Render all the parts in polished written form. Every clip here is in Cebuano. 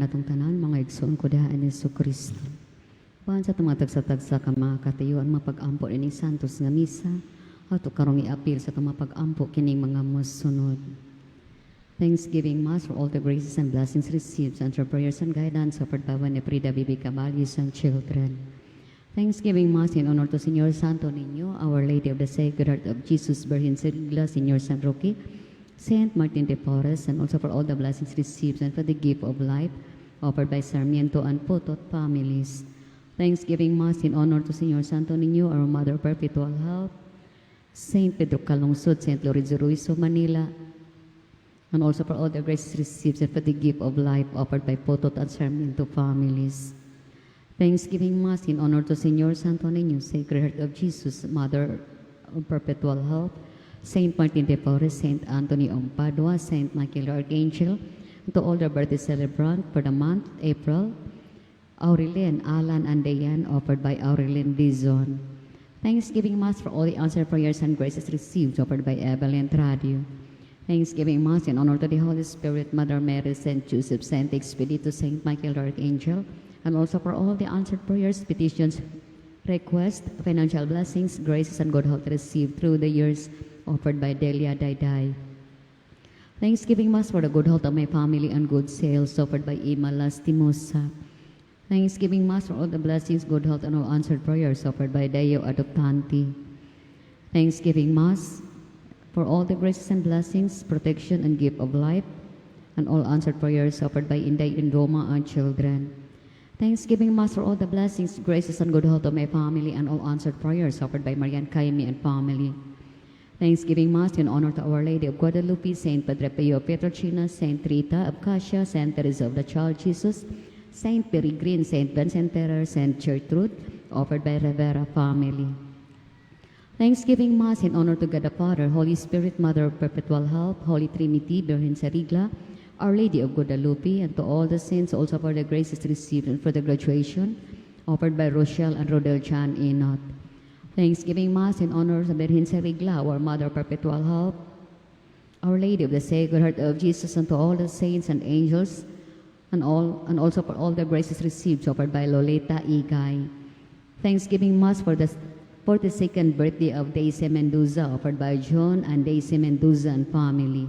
Kanatong tanan, mga igsoon ko diha ni Kristo. Uban sa atong mga tagsa-tagsa ka mga katayuan, mapag-ampo ining santos nga misa, ato karong iapil sa atong mapag-ampo kining mga mosunod. Thanksgiving Mass for all the graces and blessings received and for prayers and guidance offered by Winifreda Bibi Caballos and children. Thanksgiving Mass in honor to Señor Santo Niño, Our Lady of the Sacred Heart of Jesus, Virgen Sigla, Señor San Roque, Saint Martin de Porres, and also for all the blessings received and for the gift of life offered by Sarmiento and Potot families. Thanksgiving Mass in honor to Señor Santo Niño, our Mother of Perpetual Help, Saint Pedro Calungsod, Saint Lorenzo Ruiz of Manila, and also for all the graces received and for the gift of life offered by Potot and Sarmiento families. Thanksgiving Mass in honor to Señor Santo Niño, Sacred Heart of Jesus, Mother of Perpetual Help, Saint Martin de Porres, Saint Anthony of Padua, Saint Michael the Archangel, and to all the birthday celebrant for the month April, Aurelien, Alan, and Diane, offered by Aurelien Dizon. Thanksgiving Mass for all the answered prayers and graces received, offered by Evelyn Tradio. Thanksgiving Mass in honor to the Holy Spirit, Mother Mary, Saint Joseph, Saint Expedito, Saint Michael the Archangel, and also for all the answered prayers, petitions, requests, financial blessings, graces, and good health received through the years, offered by Delia Dayday. Thanksgiving Mass for the good health of my family and good sales, offered by Emma Lastimosa. Thanksgiving Mass for all the blessings, good health, and all answered prayers, offered by Deo Adoptanti. Thanksgiving Mass for all the graces and blessings, protection, and gift of life, and all answered prayers, offered by Inday Indoma and children. Thanksgiving Mass for all the blessings, graces, and good health of my family and all answered prayers, offered by Marian Kaimi and family. Thanksgiving Mass in honor to Our Lady of Guadalupe, Saint Padre Pio Pietrelcina, Saint Rita of Cascia, Saint Teresa of the Child Jesus, Saint Peregrine, Saint Vincent Ferrer, Saint Gertrude, offered by Rivera family. Thanksgiving Mass in honor to God the Father, Holy Spirit, Mother of Perpetual Help, Holy Trinity, Birhen sa Rigla, Our Lady of Guadalupe, and to all the saints, also for the graces received and for the graduation, offered by Rochelle and Rodel Chan Inot. Thanksgiving Mass in honor of Birhen sa Rigla, our Mother of Perpetual Help, Our Lady of the Sacred Heart of Jesus, and to all the saints and angels, and also for all the graces received, offered by Lolita Igay. Thanksgiving Mass for the 42nd birthday of Daisy Mendoza, offered by John and Daisy Mendoza and family.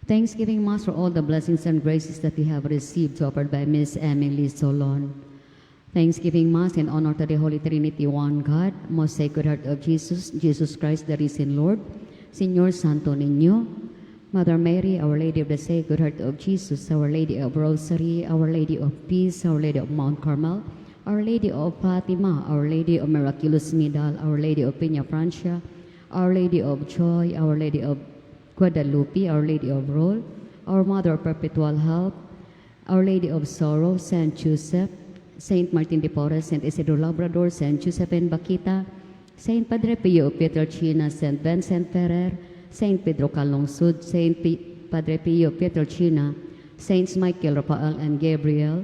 Thanksgiving Mass for all the blessings and graces that we have received, offered by Miss Emily Solon. Thanksgiving Mass in honor to the Holy Trinity, one God, Most Sacred Heart of Jesus, Jesus Christ, the risen Lord, Señor Santo Niño, Mother Mary, Our Lady of the Sacred Heart of Jesus, Our Lady of Rosary, Our Lady of Peace, Our Lady of Mount Carmel, Our Lady of Fatima, Our Lady of Miraculous Medal, Our Lady of Peña Francia, Our Lady of Joy, Our Lady of Guadalupe, Our Lady of Rule, Our Mother of Perpetual Help, Our Lady of Sorrow, Saint Joseph, Saint Martin de Porres, Saint Isidro Labrador, Saint Josephine Bakhita, Saint Padre Pio of Pietrelcina, Saint Vincent Ferrer, Saint Pedro Calungsod, Saint Padre Pio Pietrelcina, Saints Michael, Raphael, and Gabriel,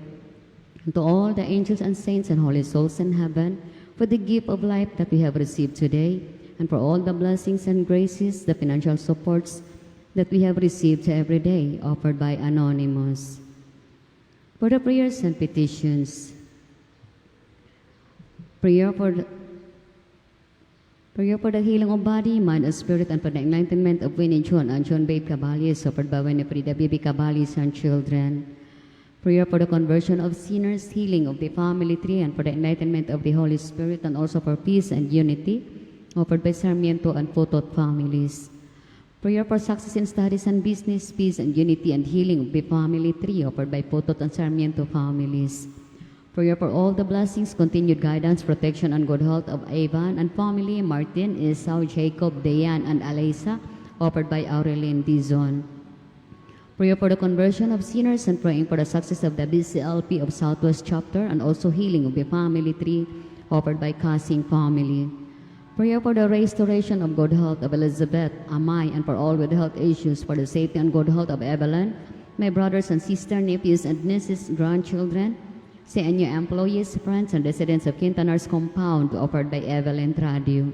and to all the angels and saints and holy souls in heaven, for the gift of life that we have received today, and for all the blessings and graces, the financial supports that we have received every day, offered by Anonymous. For the prayers and petitions, prayer for the healing of body, mind, and spirit, and for the enlightenment of Winnie John and John Babe Caballes, offered by Winifreda Bibi Caballes and children. Prayer for the conversion of sinners, healing of the family tree, and for the enlightenment of the Holy Spirit, and also for peace and unity, offered by Sarmiento and Potot families. Prayer for success in studies and business, peace and unity, and healing of the family tree, offered by Potot and Sarmiento families. Prayer for all the blessings, continued guidance, protection, and good health of Ivan and family, Martin, Esau, Jacob, Dayan, and Alisa, offered by Aurelien Dizon. Prayer for the conversion of sinners and praying for the success of the BCLP of Southwest Chapter and also healing of the family tree, offered by Kasing family. Prayer for the restoration of good health of Elizabeth, Amay, and for all with health issues, for the safety and good health of Evelyn, my brothers and sisters, nephews and nieces, grandchildren, CNU employees, friends, and residents of Quintanar's compound, offered by Evelyn Tradio.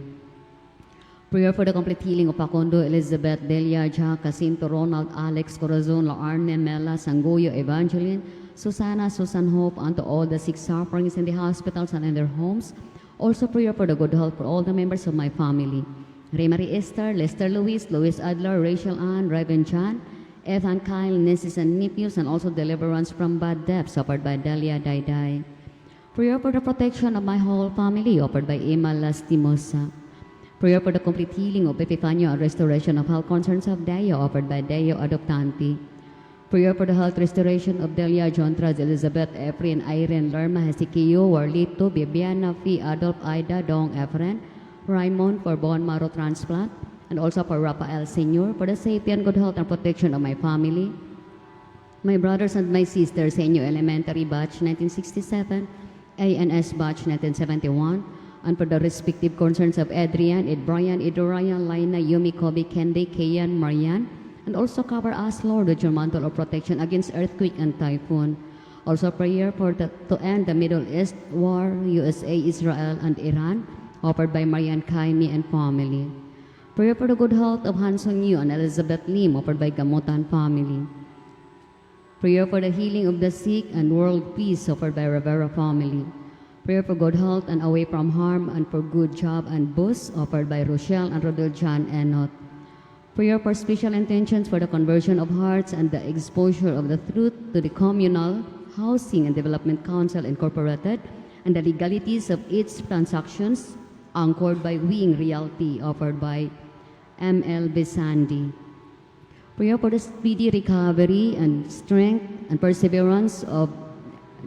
Prayer for the complete healing of Facundo, Elizabeth, Delia, Jack, Jacinto, Ronald, Alex, Corazon, Laarne, Mela, Sanguyo, Evangeline, Susana, Susan Hope, and to all the sick sufferings in the hospitals and in their homes. Also prayer for the good health for all the members of my family. Ray Marie Esther, Lester Luis, Luis Adler, Rachel Ann, Raven Chan, Ethan Kyle, nieces and nephews, and also deliverance from bad debts offered by Delia Dayday. Prayer for the protection of my whole family offered by Emma Lastimosa. Prayer for the complete healing of Epifanio and restoration of health concerns of Deo offered by Deo Adoptanti. Prayer for the health restoration of Delia, John Traz, Elizabeth, Efren, Irene, Lerma, Hezekiah, Warlito, Bibiana, Fi, Adolf, Ida, Dong, Efren, Raymond for bone marrow transplant, and also for Rafael Sr. for the safety and good health and protection of my family, my brothers and my sisters sa inyo Elementary Batch 1967, ANS Batch 1971, and for the respective concerns of Adrian, Ed Brian, Ed Ryan, Lina, Yumi, Kobe, Kendi, Kayan, Marian, and also cover us, Lord, with your mantle of protection against earthquake and typhoon. Also prayer to end the Middle East war, USA, Israel, and Iran, offered by Marian Kaimi and family. Prayer for the good health of Hanson Yu and Elizabeth Lim, offered by Gamutan family. Prayer for the healing of the sick and world peace, offered by Rivera family. Prayer for good health and away from harm and for good job and boost, offered by Rochelle and Rodel John Enot. Prayer for special intentions for the conversion of hearts and the exposure of the truth to the Communal Housing and Development Council Incorporated and the legalities of its transactions, anchored by Wing Realty, offered by M.L. Besandi. Prayer for the speedy recovery and strength and perseverance of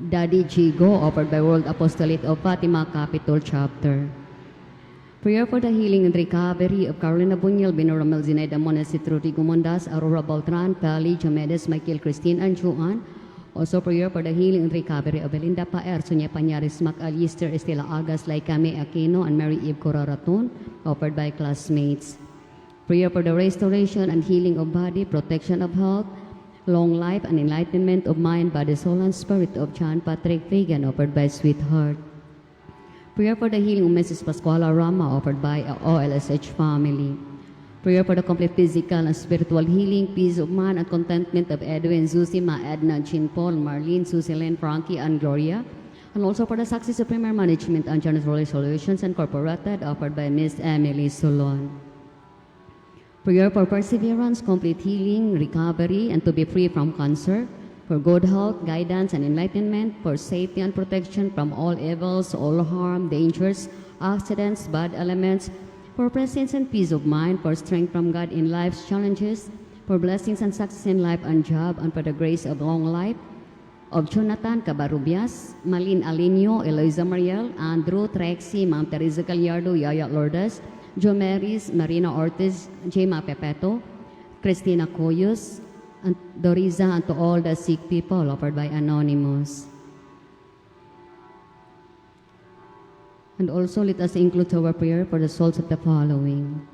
Daddy Chigo, offered by World Apostolate of Fatima Capitol Chapter. Prayer for the healing and recovery of Carolina Bunyal, Binoramel Zinaida Monesit Rodrigo Mondas, Aurora Beltran, Pali, Jomedes, Michael, Christine, and Joan. Also prayer for the healing and recovery of Belinda Paer, Sonia Pañares, Mac Alister, Estela Agas, Laikame Aquino, and Mary Eve Coraraton, offered by classmates. Prayer for the restoration and healing of body, protection of health, long life, and enlightenment of mind, body, soul, and spirit of John Patrick Fagan, offered by Sweetheart. Prayer for the healing of Mrs. Pascuala Rama, offered by OLSH family. Prayer for the complete physical and spiritual healing, peace of mind, and contentment of Edwin, Zusima, Edna, Jean Paul, Marlene, Susilyn, Frankie, and Gloria. And also for the success of Premier Management and Janitorial Solutions Incorporated, offered by Miss Emily Solon. Prayer for perseverance, complete healing, recovery, and to be free from cancer, for good health, guidance, and enlightenment, for safety and protection from all evils, all harm, dangers, accidents, bad elements, for presence and peace of mind, for strength from God in life's challenges, for blessings and success in life and job, and for the grace of long life, of Jonathan Cabarubias, Malin Alinio, Eloisa Mariel, Andrew Trexie, Ma'am Teresa Gallardo, Yaya Lourdes, Jomeris, Marina Ortiz, Jema Pepeto, Christina Coyos, and Doriza, and to all the sick people, offered by Anonymous. And also let us include our prayer for the souls of the following.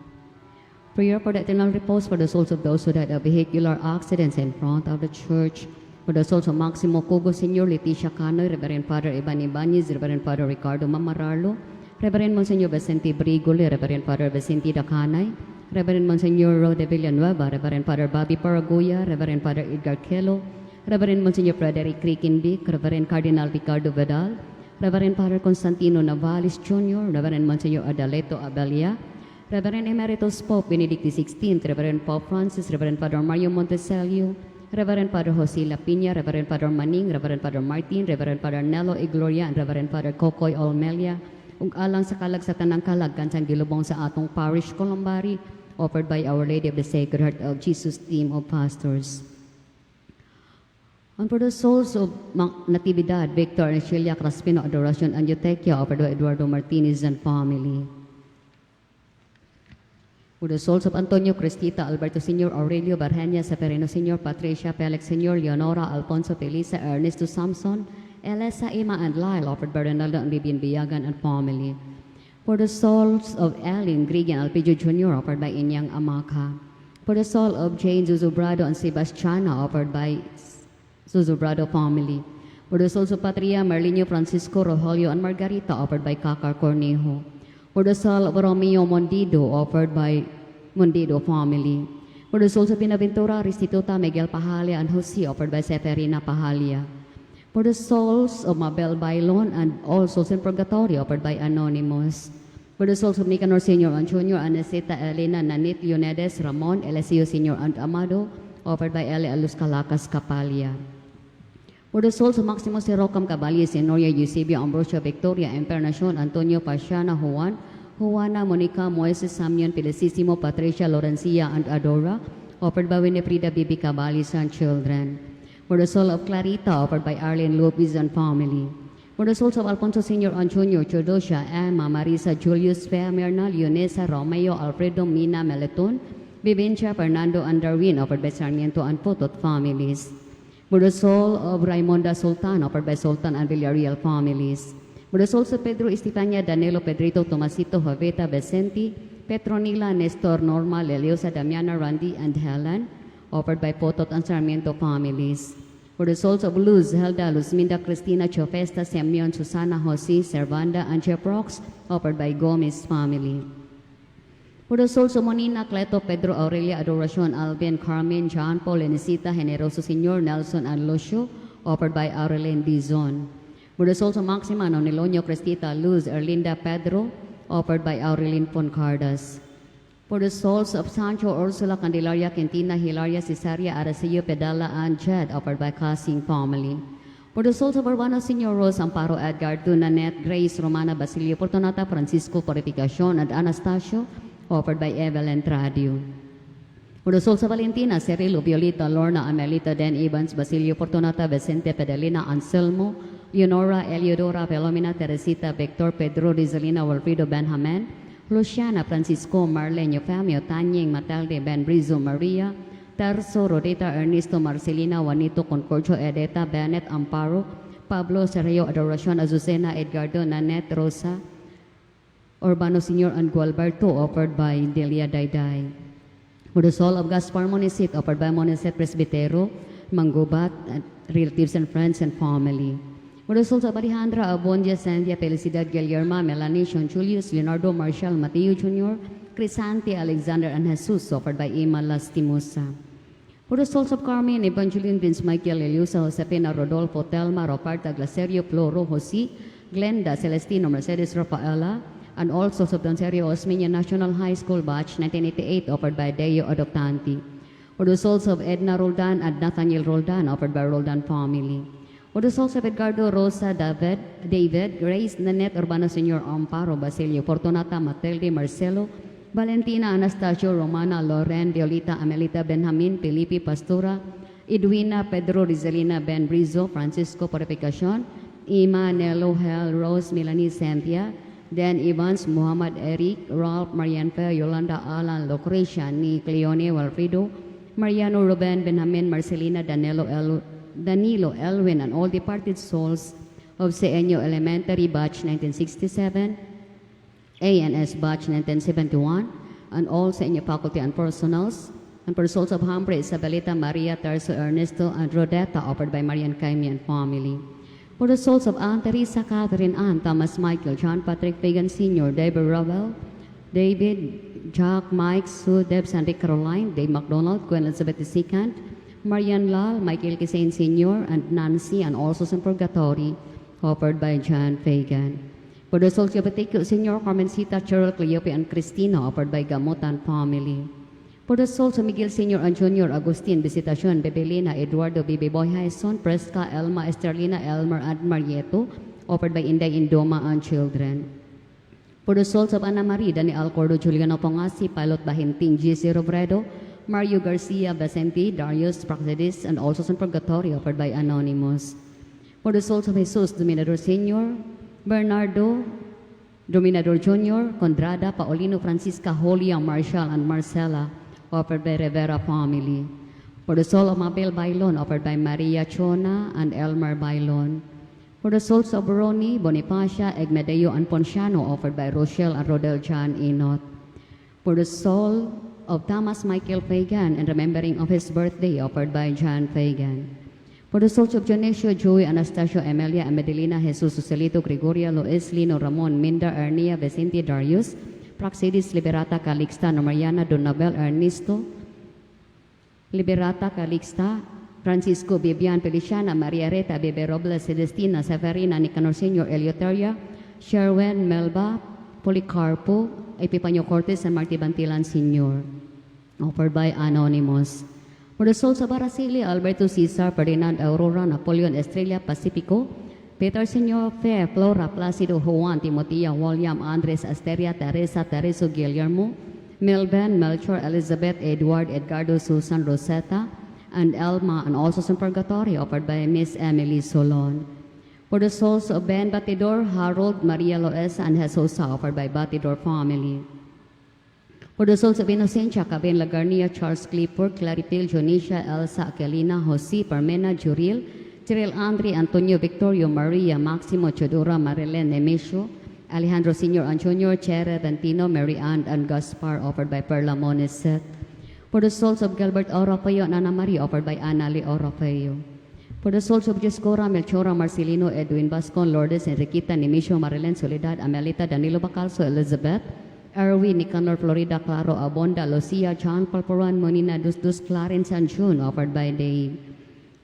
Prayer for the eternal repose for the souls of those who died of vehicular accidents in front of the church, for the souls of Maximo Cugo Sr., Leticia Canoy, Reverend Father Ivan Ibanez, Reverend Father Ricardo Mamararlo, Reverend Monsignor Vicente Brigoli, Reverend Father Vicente Dacanay, Reverend Monsignor Rode Villanueva, Reverend Father Bobby Paraguya, Reverend Father Edgar Kelo, Reverend Monsignor Frederick Rikenbeek, Reverend Cardinal Ricardo Vidal, Reverend Father Constantino Navales Jr., Reverend Monsignor Adaleto Abelia, Reverend Emeritus Pope Benedict XVI, Reverend Pope Francis, Reverend Father Mario Montecelio, Reverend Father Jose La Piña, Reverend Father Maning, Reverend Father Martin, Reverend Father Nelo Igloria, and Reverend Father Kokoy Olmelia, ug alang sa kalag sa tanang kalag kansang gilubong sa atong parish columbary, offered by Our Lady of the Sacred Heart of Jesus team of pastors. And for the souls of Natividad, Victor and Sheila Craspino, Adoracion and Eutequia, offered by Eduardo Martinez and family. For the souls of Antonio, Cristita, Alberto Sr., Aurelio, Barhenia, Severino Sr., Patricia, Felix Sr., Leonora, Alfonso, Felisa, Ernesto Samson, Elesa, Emma, and Lyle, offered by Ronaldo and Vivian Biagan and family. For the souls of Ellen, Grigan, Alpidio Jr., offered by Inyang Amaka. For the soul of Jane Zuzubrado and Sebastiana, offered by Zuzubrado family. For the souls of Patria, Marlinio, Francisco, Rogelio, and Margarita, offered by Kakar Cornejo. For the soul of Romeo Mondido, offered by Mondido family. For the souls of Binaventura, Restituta, Miguel Pahalia, and Jose, offered by Seferina Pahalia. For the souls of Mabel Bailon and all souls in purgatory, offered by Anonymous. For the souls of Nicanor Sr. and Jr., Anesita, Elena, Nanit, Leonedes, Ramon, Eliseo Sr. and Amado, offered by Eli Alus Calacas Capalia. For the souls of Maximo Sirocam Caballes, Enoria, Eusebio, Ambrosio, Victoria, Empernacion, Antonio, Pasiana, Juan, Juana, Monica, Moises, Samian, Felicissimo, Patricia, Lorencia, and Adora, offered by Winifrida Bibi Caballes and children. For the soul of Clarita, offered by Arlene Lopez and family. For the souls of Alfonso Sr. and Jr., Teodosia, Emma, Marisa, Julius, Fea, Mirna, Leonesa, Romeo, Alfredo, Mina, Meleton, Vivencia, Fernando, and Darwin, offered by Sarmiento and Potot families. For the soul of Raimonda Sultan, offered by Sultan and Villarreal families. For the souls of Pedro, Estefania, Danilo, Pedrito, Tomasito, Joveta, Vicente, Petronila, Nestor, Norma, Leliosa, Damiana, Randy, and Helen, offered by Potot and Sarmiento families. For the souls of Luz, Helda, Luzminda, Cristina, Chofesta, Simeon, Susana, Jose, Servanda, and Jeff Rocks, offered by Gomez family. For the souls of Monina, Cleto, Pedro, Aurelia, Adoracion, Alvin, Carmen, John Paul, Enisita, Generoso Sr., Nelson, and Lucio, offered by Aurelien Dizon. For the souls of Maxima, Nonilonio, Cristita, Luz, Erlinda, Pedro, offered by Aurelien Poncardas. For the souls of Sancho, Ursula, Candelaria, Quintina, Hilaria, Cesaria, Aracillo, Pedala, and Jed, offered by Casing family. For the souls of Urbano Sr., Rose, Amparo, Edgar, Dunanet, Grace, Romana, Basilio, Fortunata, Francisco, Purificacion, and Anastasio, offered by Evelyn Tradio. For the souls of Valentina, Cirilo, Violeta, Lorna, Amelita, Dan Evans, Basilio, Fortunata, Vicente, Pedelina, Anselmo, Leonora, Eliodora, Felomena, Teresita, Victor, Pedro, Rizalina, Wilfredo, Benjamin, Luciana, Francisco, Marlene, Eufemio, Tanying, Matilde, Ben Brizo, Maria, Terso, Rodita, Ernesto, Marcelina, Juanito, Concordio, Edeta, Bennett, Amparo, Pablo, Sergio, Adoracion, Azucena, Edgardo, Nanette, Rosa, Urbano Sr. and Gualberto, offered by Delia Dayday. For the soul of Gaspar Monisit, offered by Monisit Presbitero, Mangubat, and relatives and friends and family. For the souls of Alejandra, Abondia, Cynthia, Felicidad, Guillermo, Melanie, Sean Julius, Leonardo, Marshall, Mateo Jr., Crisanti, Alexander, and Jesus, offered by Emma Lastimosa. For the souls of Carmen, Evangeline, Vince Michael, Eliusa, Josefina, Rodolfo, Telma, Roberta, Glacerio, Floro, Jose, Glenda, Celestino, Mercedes, Rafaela, and all souls of Don Sergio Osmeña National High School Batch 1988, offered by Deo Adoptanti. For the souls of Edna Roldan and Nathaniel Roldan, offered by Roldan family. For the souls of Edgardo, Rosa, David, David, Grace, Nanette, Urbano Sr., Amparo, Basilio, Fortunata, Matilde, Marcelo, Valentina, Anastasio, Romana, Loren, Violita, Amelita, Benjamin, Felipe, Pastora, Edwina, Pedro, Rizalina, Ben Brizo, Francisco, Purificacion, Ima, Nelo, Hel, Rose, Melanie, Cynthia, Dan Evans, Muhammad Eric, Ralph, Marian Fe, Yolanda, Alan, Lucretia, Nick, Leone, Walfredo, Mariano, Ruben, Benjamin, Marcelina, Danilo, Danilo, Elwin, and all departed souls of Seenyo Elementary Batch 1967, ANS Batch 1971, and all Seenyo faculty and personals, and for souls of Humphrey, Isabelita, Maria, Terso, Ernesto, and Rodeta, offered by Marian Kaimi and family. For the souls of Aunt Teresa, Catherine, Ann, Thomas Michael, John Patrick Fagan Sr., David Ravel, David, Jack, Mike, Sue, Deb, Sandy Caroline, Dave McDonald, Gwen Elizabeth II, Marian Lal, Michael Kisain Sr., and Nancy, and also in purgatory, offered by John Fagan. For the souls of Pateco Sr., Carmencita, Cheryl, Cleope, and Christina, offered by Gamutan family. For the souls of Miguel Sr. and Jr., Agustin, Visitacion, Bebelina, Eduardo, Bibi Boy Hyson, Presca, Elma, Esterlina, Elmer, and Marieto, offered by Inday Indoma and children. For the souls of Ana Marie, Dani Alcordo, Juliano Pongasi, Pilot Bahinting, G.C. Robredo, Mario Garcia, Vicente, Darius, Praxedis, and also in purgatory, offered by Anonymous. For the souls of Jesus, Dominador Sr., Bernardo, Dominador Jr., Condrada, Paulino, Francisca, Julia, Marshall, and Marcela, offered by Rivera family. For the soul of Mabel Bailon, offered by Maria Chona and Elmer Bailon. For the souls of Ronnie, Bonifacia, Egmedeo, and Ponciano, offered by Rochelle and Rodel John Inot. For the soul of Thomas Michael Fagan, in remembering of his birthday, offered by John Fagan. For the souls of For the souls of Dionisio, Joey, Anastasio, Emilia, Amedelina, Jesus, Suselito, Gregoria, Lois, Lino, Ramon, Minda, Ernia, Vicente, Darius, Praxedis, Liberata, Calixta, Mariana, Donabel, Ernesto, Liberata, Calixta, Francisco, Vivian, Feliciana, Maria Reta, Bebe Robles, Celestina, Severina, Nicanor Sr., Eleuteria, Sherwin, Melba, Policarpo, Epifanio Cortez, and Marty Bantilan Sr. Offered by Anonymous. For the souls of Araceli, Alberto Cesar, Ferdinand, Aurora, Napoleon, Estrella, Pacifico, Peter Sr., Fe, Flora, Placido, Juan, Timotea, William, Andres, Asteria, Teresa, Tereso, Guillermo, Melvin, Melchor, Elizabeth, Edward, Edgardo, Susan, Rosetta, and Elma, and also some purgatory offered by Miss Emily Solon. For the souls of Ben Batidor, Harold, Maria Loesa, and Jesusa, offered by Batidor family. For the souls of Inocencia, Cabin Lagarnia, Charles Clifford, Claripil, Jonisha, Elsa, Aquilina, Jose, Parmena, Juril, Cyril Andre, Antonio Victorio, Maria, Maximo, Chodora, Marilyn, Nemesio, Alejandro Sr. and Jr., Chere, Ventino, Mary Ann, and Gaspar, offered by Perla Moneset. For the souls of Gilbert Orofeo and Ana Maria, offered by Anna Lee Orofeo. For the souls of Jescora, Melchora, Marcelino, Edwin Bascon, Lourdes, Enriquita, Nemesio, Marilyn, Soledad, Amelita, Danilo Bacalso, Elizabeth, Erwin, Nicanor, Florida, Claro, Abonda, Lucia, John Palporan, Monina, Dusdus, Clarence, and June, offered by Dave.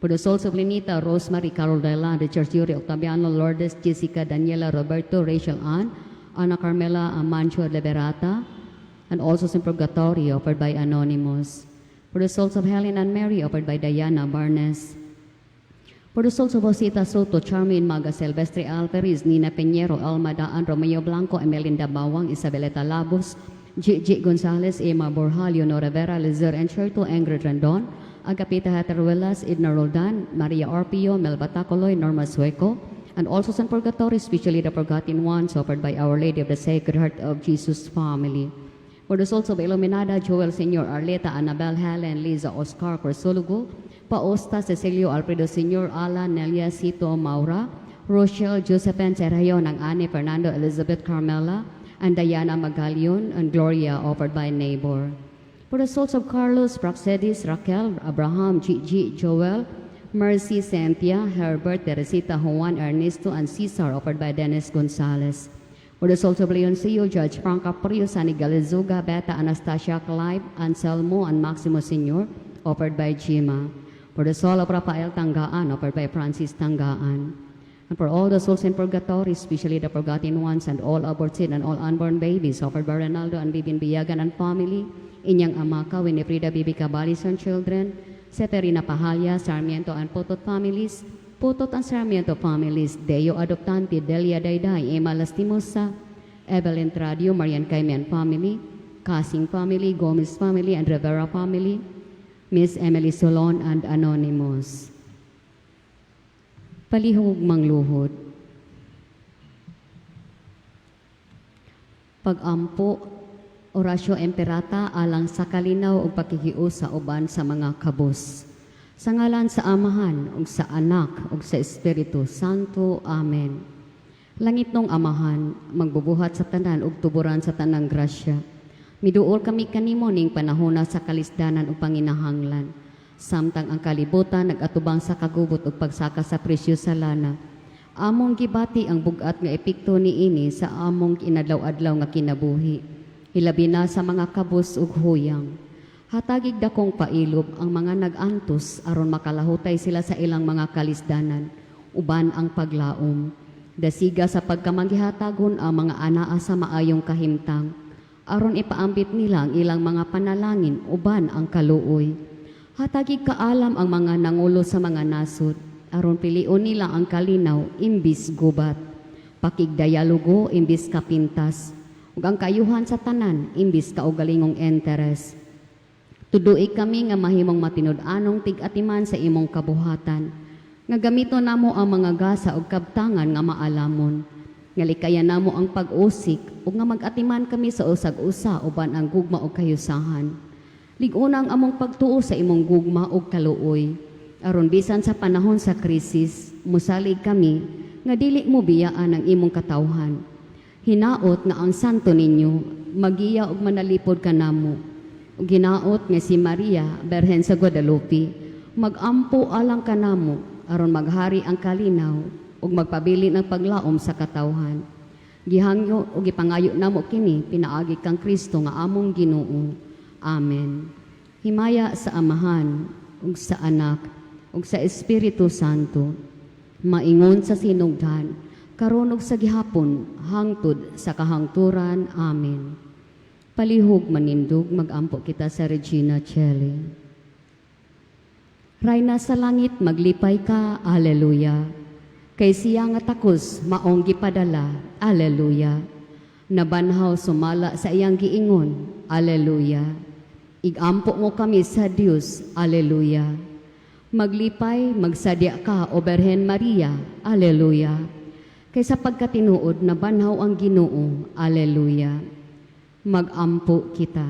For the souls of Lenita, Rosemary, Carol Dela, Richard Yuri, Octaviano, Lourdes, Jessica, Daniela, Roberto, Rachel Ann, Ana Carmela, Amancio, Liberata, and also in Purgatory, offered by Anonymous. For the souls of Helen and Mary, offered by Diana Barnes. For the souls of Osita Soto, Charmaine Maga, Silvestre Alvarez, Nina Peñero, Alma Daan, Romeo Blanco, Emelinda Bawang, Isabeleta Labos, G.G. Gonzalez, Emma Borja, Leonora Rivera, Lizer Encherto, Ingrid Rendon, Agapita Hateruelas, Edna Roldan, Maria Orpio, Melba Tacoloy, Norma Sueco, and also sa Purgatory, especially the forgotten ones, offered by Our Lady of the Sacred Heart of Jesus family. For the souls of Illuminada, Joel Sr., Arleta, Annabel, Helen, Liza, Oscar, Crisologo, Paosta, Cecilio, Alfredo Sr., Alan, Nelia, Sito, Maura, Rochelle, Josephine, Sergio, Nangani, Fernando, Elizabeth, Carmela, and Diana Magalion, and Gloria, offered by neighbor. For the souls of Carlos, Praxedis, Raquel, Abraham, Gigi, Joel, Mercy, Cynthia, Herbert, Teresita, Juan, Ernesto, and Cesar, offered by Dennis Gonzalez. For the souls of Leoncio, Judge Frank Caprio, Sunny Galizuga, Beta, Anastasia, Clive, Anselmo, and Maximo Sr., offered by Gima. For the soul of Rafael Tanggaan, offered by Francis Tanggaan. And for all the souls in purgatory, especially the forgotten ones and all aborted and all unborn babies, offered by Ronaldo and Bibin Biyagan and family, Inyang Amaka, Winifrida Bibi Cabalis and children, Seferina Pahalya, Sarmiento and Potot families, Potot and Sarmiento families, Deo Adoptante, Delia Dayday, Emma Lastimosa, Evelyn Tradio, Marian Caime and family, Kasing family, Gomez family, and Rivera family, Miss Emily Solon and Anonymous. Palihog mangluhod. Pag-ampo, Orasyo Imperata alang sa kalinaw ug pakikiusa uban sa mga kabus. Sa ngalan sa Amahan ug sa Anak ug sa Espiritu Santo. Amen. Langitnong Amahan, magbubuhat sa tanan ug tuburan sa tanang grasya. Miduol kami kanimo ning panahona sa kalisdanan ug panginahanglan. Samtang ang kalibutan nag-atubang sa kagubot ug pagsaka sa presyo sa lana. Among gibati ang bug-at nga epekto niini sa among inadlaw-adlaw nga kinabuhi. Hilabi na sa mga kabus ug huyang. Hatagig dakong pailob ang mga nag-antos aron makalahutay sila sa ilang mga kalisdanan, uban ang paglaom. Dasiga sa pagkamanggihatagon ang mga anaa sa maayong kahimtang, aron ipaambit nila ang ilang mga panalangin uban ang kaluoy. Hatagig kaalam ang mga nangulo sa mga nasod, aron pilion nila ang kalinaw imbis gubat. Pakigdialogo imbis kapintas, ug ang kaayuhan sa tanan imbis kaugalingong interes. Tudui kami nga mahimong matinud-anong tig-atiman sa imong kabuhatan. Nga gamito namo ang mga gasa ug kabtangan nga maalamon. Nga likayan namo ang pag-usik ug nga mag-atiman kami sa usag-usa uban ang gugma ug kayusahan. Lig-una ang among pagtuo sa imong gugma ug kaluoy. Aron bisan sa panahon sa krisis, musalig kami nga dili mo biyaan ang imong katawhan. Hinaot nga ang santo ninyo magiya ug manalipod kanamo. Ug hinaot nga si Maria, Berhen sa Guadalupe, magampo alang kanamo. Aron maghari ang kalinaw ug magpabilin ang paglaom sa katawhan. Gihangyo ug gipangayo namo kini pinaagi kang Kristo nga among Ginoo. Amen. Himaya sa Amahan ug sa Anak ug sa Espiritu Santo, maingon sa sinugdan, karon ug sa gihapon, hangtod sa kahangturan. Amen. Palihog manindog, magampo kita sa Regina Caeli. Rayna sa langit, maglipay ka, Alleluia. Kay siya nga takos, maong gipadala, Alleluia. Nabanhaw sumala sa iyang giingon, Alleluia. Igampo mo kami sa Dios, Alleluia. Maglipay, magsadya ka, O Berhen Maria, Alleluia. Kay sa pagkatinuod, nabanhaw ang Ginoo, Alleluia. Magampo kita.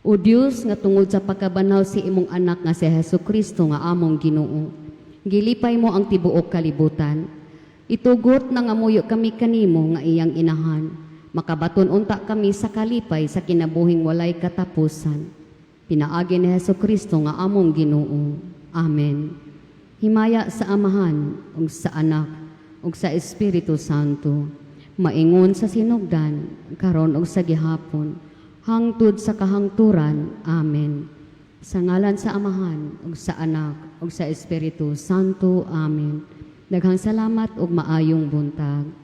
O Dios, nga tungod sa pagkabanhaw sa imong anak nga si Hesus Kristo nga among Ginoo, gilipay mo ang tibuok kalibutan. Itugot nangamuyo kami kanimo nga iyang inahan. Makabaton unta kami sa kalipay sa kinabuhing walay katapusan. Pinaagi ni Hesus Kristo nga among Ginoo. Amen. Himaya sa Amahan ug sa Anak ug sa Espiritu Santo, maingon sa sinugdan, karon ug sa gihapon, hangtod sa kahangturan. Amen. Sa ngalan sa Amahan ug sa Anak ug sa Espiritu Santo. Amen. Daghang salamat ug maayong buntag.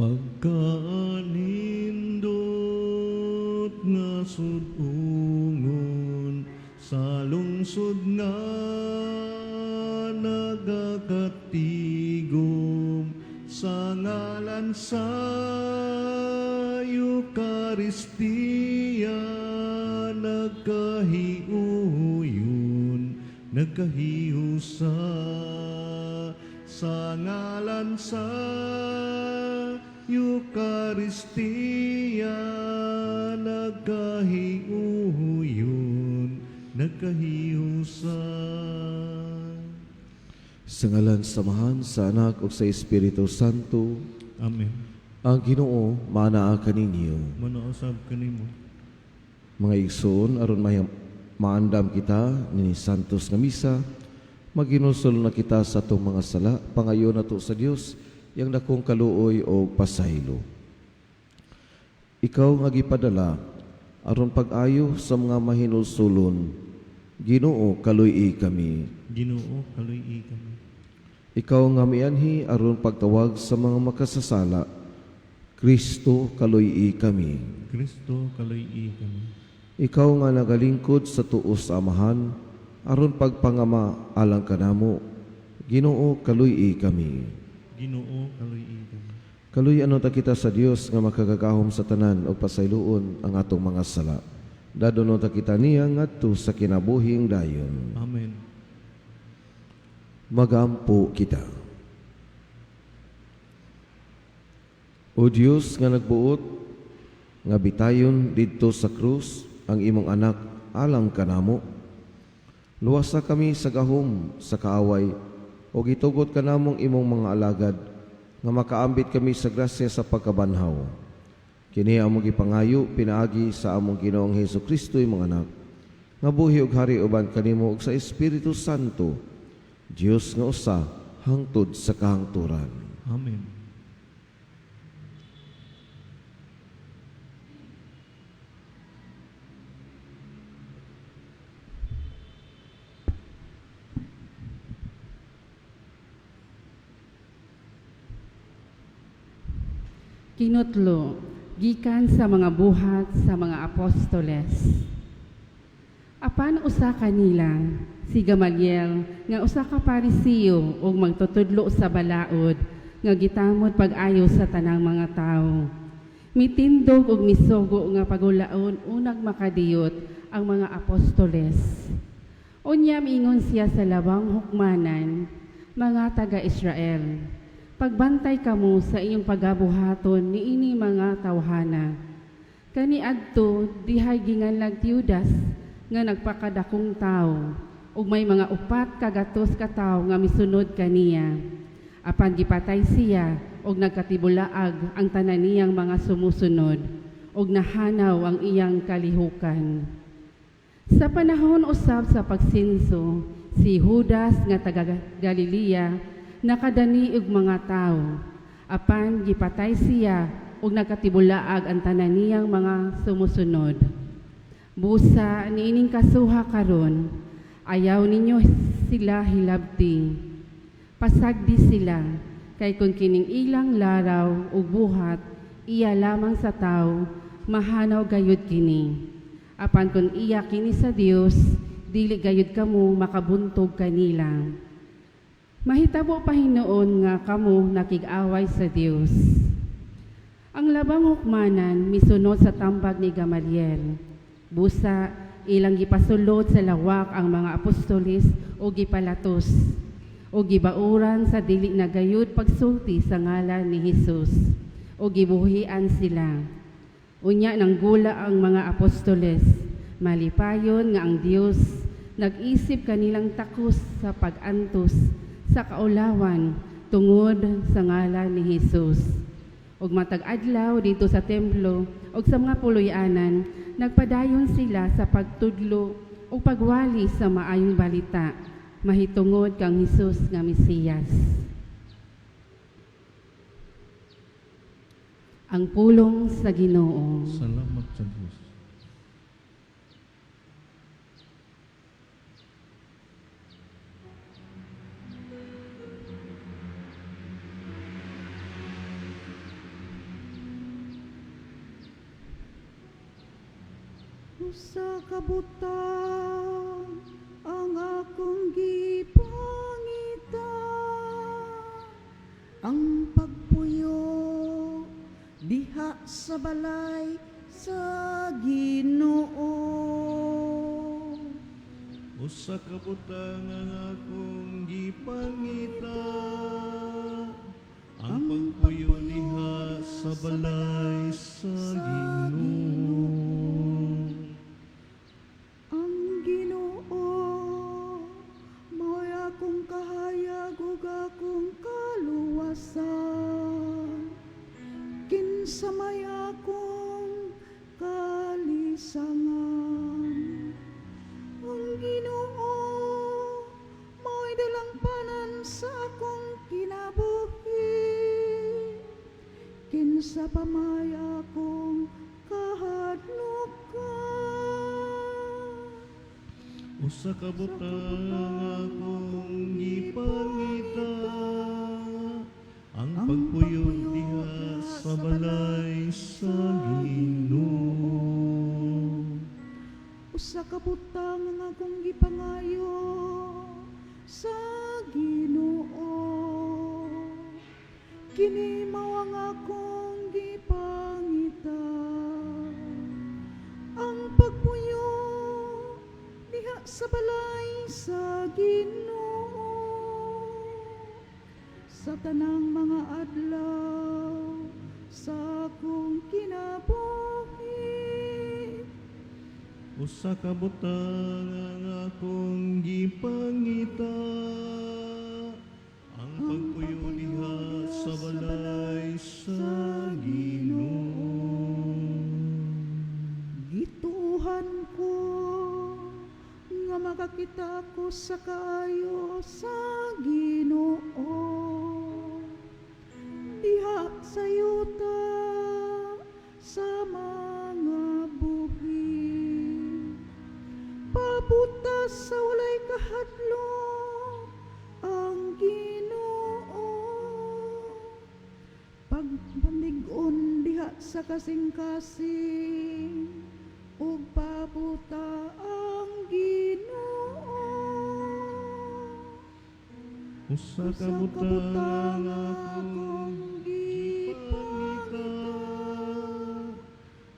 Pagkanindot nga sud-ungon sa lungsod nga nagakatigom sa ngalan sa Eukaristiya, nagkahiuyon, nagkahiusa, sa ngalan sa Eukaristiya, nagkahiuyon, nagkahiusa. Sa ngalan sa Amahan, sa Anak ug sa Espiritu Santo. Amen. Ang Ginoo maanaa kaninyo. Maanaa usab kanimo. Mga igsoon, aron maandam kita ni Santos nga Misa, maghinulsol na kita sa atong mga sala, pangayo nato sa Dios yang dakong kaluoy o pasaylo. Ikaw nga gipadala aron pag-ayo sa mga mahinulsulon, Ginoo, kaluy-i kami. Ginoo, kaluy-i kami. Ikaw nga mianhi aron pagtawag sa mga makasasala, Kristo, kaluy-i kami. Kristo, kaluy-i kami. Ikaw nga nagalingkod sa tuo sa Amahan aron pagpangama alang kanamo, Ginoo, kaluy-i kami. Ginoo, kaluy-i kami. Kaluy-an ta kita sa Dios nga makagagahom sa tanan ug pasayloon ang atong mga sala. Dadon ta kita niya ngadto sa kinabuhing dayon. Amen. Magampo kita. O Dios nga nagbuot nga bitayon didto sa krus ang imong anak alang kanamo, luwasa kami sa gahom sa kaaway ug gitugot kanamong imong mga alagad nga makaambit kami sa grasya sa pagkabanhaw. Kini among gipangayo pinaagi sa among Ginoong Hesus Kristo, imong anak, nga buhi ug hari uban kanimo ug sa Espiritu Santo, Dios nga usa hangtod sa kahangturan. Amen. Kinutlo, gikan sa mga buhat sa mga apostoles. Apan usa kanila, si Gamaliel, nga usa ka Parisiyo ug magtutudlo sa balaod, nga gitamod pag-ayo sa tanang mga tawo, mitindog ug misugo nga pagulaon unag makadiyot ang mga apostoles. Unya miingon siya sa labang hukmanan, "Mga taga-Israel, pagbantay kamo sa inyong pagabuhaton niini mga tawhana. Kaniadto dihay ginganlag Teudas nga nagpakadakong tawo ug may mga 400 ka tawo nga misunod kaniya. Apan gipatay siya ug nagkatibulaag ang tanan niyang mga sumusunod ug nahanaw ang iyang kalihukan. Sa panahon usab sa pagsinso, si Judas nga taga Galilea nakadani og mga tawo. Apan gipatay siya ug nagkatibulaag ang tanan niyang mga sumusunod. Busa niining kasuha karon, ayaw ninyo sila hilabti. Pasagdi sila, kay kung kining ilang laraw ug buhat iya lamang sa tawo, mahanaw gayud kini. Apan kung iya kini sa Dios, dili gayud kamo makabuntog kanila. Mahitabo pa hinuon nga kamo nakig-away sa Dios." Ang labang hukmanan misunod sa tambag ni Gamaliel. Busa ilang gipasulod sa lawak ang mga apostoles o gipalatos o gibauran sa dili na gayud pagsulti sa ngalan ni Hesus o gibuhian sila. Unya nanggula ang mga apostoles, malipayon nga ang Dios nag-isip kanilang takos sa pag-antos sa kaulawan tungod sa ngalan ni Hesus. Ug matag adlaw didto sa templo ug sa mga puloy-anan, nagpadayon sila sa pagtudlo ug pagwali sa maayong balita mahitungod kang Hesus nga Mesiyas. Ang pulong sa Ginoo. Salamat sa Diyos. Usa ka butang ang akong gipangita, ang pagpuyo diha sa balay sa Ginoo. Usa ka butang ang akong gipangita, ang pagpuyo diha sa balay sa Ginoo. Ang Ginoo mao'y akong kahayag ug akong kaluwasan. Kinsa may akong kalisangan? Ang Ginoo mao'y dalangpanan sa akong kinabuhi. Kinsa pa may akong kahadlukan? Usa ka butang ang akong gipangita, ang pagpuyo diha sa balay sa Ginoo. Usa ka butang ang akong gipangayo sa Ginoo. Kini mao ang akong gipangita, ang pagpuyo diha sa balay sa Ginoo sa tanang mga adlaw sa akong kinabuhi. Usa ka butang ang akong gipangita, ang pagpuyo diha sa balay sa Ginoo. Gituohan ko nga makakita ko sa kaayo sa Ginoo diha sa yuta sa mga buhi. Pabuta sa walay kahadlok ang Ginoo, pagpalig-on diha sa kasing-kasing ug pabuta ang Ginoo. Usa ka Usa ka butang butang ang akong akong gipangita, gipangita,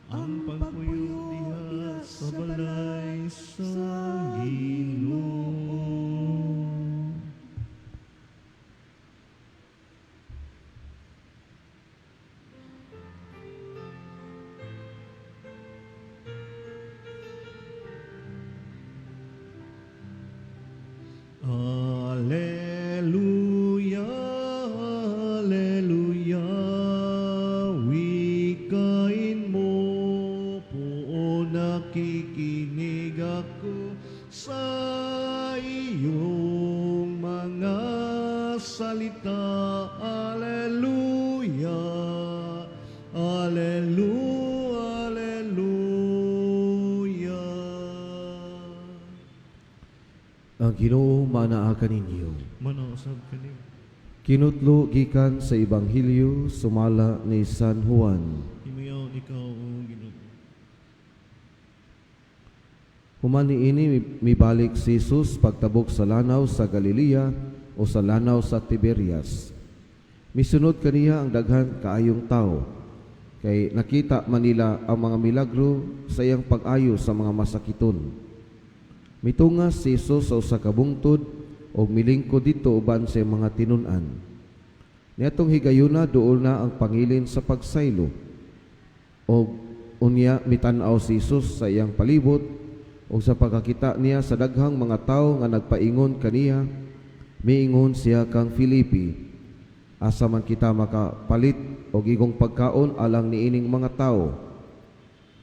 ang pagpuyo diha sa balay sa Ginoo. Alleluia, Alleluia, wikain mo po, nakikinig ako sa iyong mga salita. Alleluia, Alleluia, Alleluia. Ang Ginoo manaa kaninyo. Manaa usab kanimo. Kinutlo gikan sa Ebanghelyo sumala ni San Juan. Himayaon ikaw, O Ginoo. Human niini, mibalik si Jesus pagtabok sa lanaw sa Galilea o sa lanaw sa Tiberias. Misunod kaniya ang daghan kaayong tao kay nakita man nila ang mga milagro sa iyang pag-ayo sa mga masakiton. Mitungas si Jesus sa usa ka bungtod ug milingkod didto uban sa iyang mga tinun-an. Niadtong higayuna, duol na ang pangilin sa pagsaylo. Og unya mitan-aw si Jesus sa iyang palibot, ug sa pagkakita niya sa daghang mga tawo nga nagpaingon kaniya, miingon siya kang Felipe, "Asa man kita makapalit og igong pagkaon alang niining mga tawo?"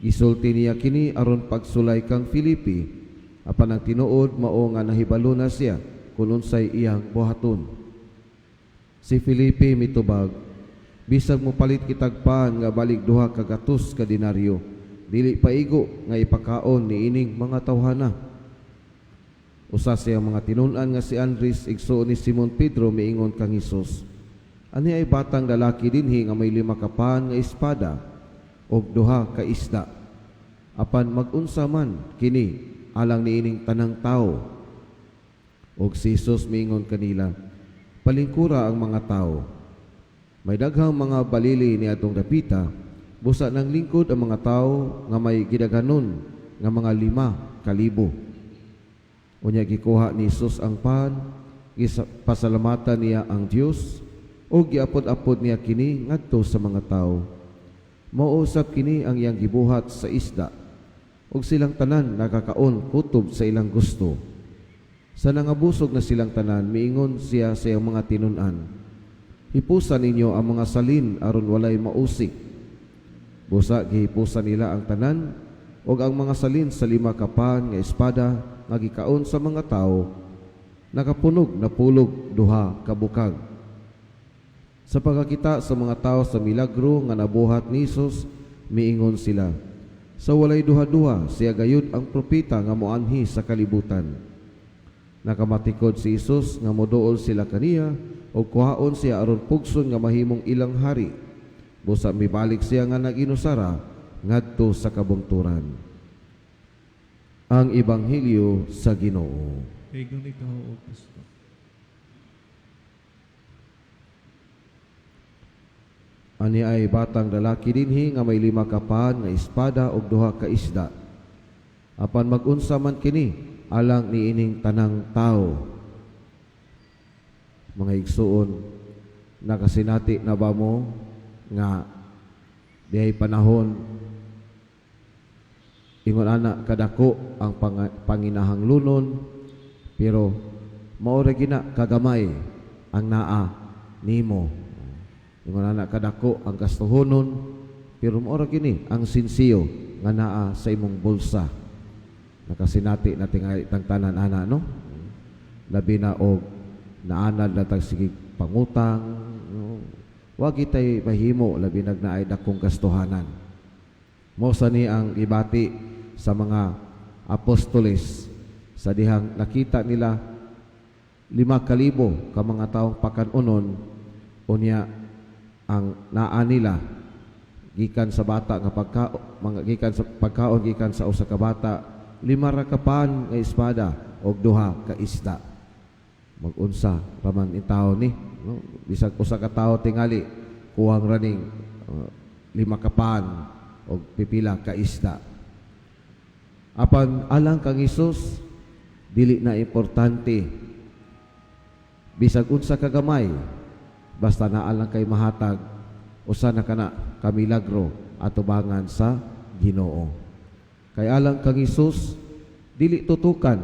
Gisulti niya kini aron pagsulay kang Felipe, apan ang tinuod mao nga nahibalo na siya kung unsay iyang buhaton. Si Felipe mitubag, "Bisag mopalit kitag pan nga balig 200 ka denaryo, dili pa igo nga ipakaon niining mga tawhana." Usa sa iyang mga tinun-an nga si Andres, igsuon ni Simon Pedro, miingon kang Hesus, "Ani ay batang lalaki dinhi nga may 5 ka pan nga espada ug 2 ka isda." Apan magunsa man kini alang niining tanang tawo. Og si Jesus miingon kanila, "Palingkura ang mga tawo." May daghang mga balili ni atong dapita, busa nang lingkod ang mga tawo nga may gidaghanon nga mga 5,000. Unya gikuha ni Jesus ang pan, pasalamatan niya ang Dios ug giapod-apod niya kini ngadto sa mga tawo. Mao usab kini ang iyang gibuhat sa isda, ug silang tanan nakakaon kutob sa ilang gusto. Sa nangabusog na silang tanan, miingon siya sa iyang mga tinun-an, "Hipusa ninyo ang mga salin aron walay mausik." Busa gihipusa nila ang tanan ug ang mga salin sa 5 ka pan nga espada nga gikaon sa mga tawo nakapunog na pulog 2 ka bukag. Sa pagkakita sa mga tawo sa milagro nga nabuhat ni Hesus, miingon sila, "Sa walay duha-duha, siya gayud ang propeta nga moanhi sa kalibutan." Nakamatikod si Hesus nga moduol sila kaniya o kuhaon siya aron pugson nga mahimong ilang hari. Busa mibalik siya nga nag-inusara ngadto sa kabungturan. Ang Ebanghelyo sa Ginoo. Higon ikaw, O Kristo. Ani ay batang lalaki dinhi nga may 5 ka pan nga espada ug 2 ka isda. Apan mag-unsa man kini alang niining tanang tawo. Mga igsuon, nakasinati na ba mo nga dihay panahon ingon ana kadako ang panginahanglunon, pero mao ra gina kagamay ang naa nimo. Ingon ana kadako ang gastuhonon, pero mao ra gini ang sinsiyo nga naa sa imong bulsa. Nakasinati na tingali tang tanan ana, no? Labi na og naanad na tag sige pangutang, no? Wa gitay mahimo labi nag naay dakong gastuhanan. Mao sa ni ang gibati sa mga apostoles sa dihang nakita nila 5,000 ka mga taong pakanunon, unya ang naa nila gikan sa bata nga pagka, mga gikan sa pagkaon gikan sa usa ka bata, 5 ra ka pan nga espada og 2 ka isda. Mag-unsa raman in tao ni, no? Bisag usa ka tawo tingali kuwang raning 5 ka pan og pipila ka isda. Apan alang kang Hesus, dili na importante bisag unsa ka gamay, basta naa lang kay mahatag, usa na kana ka milagro atubangan sa Ginoo. Kay alang kang Hesus, dili tutukan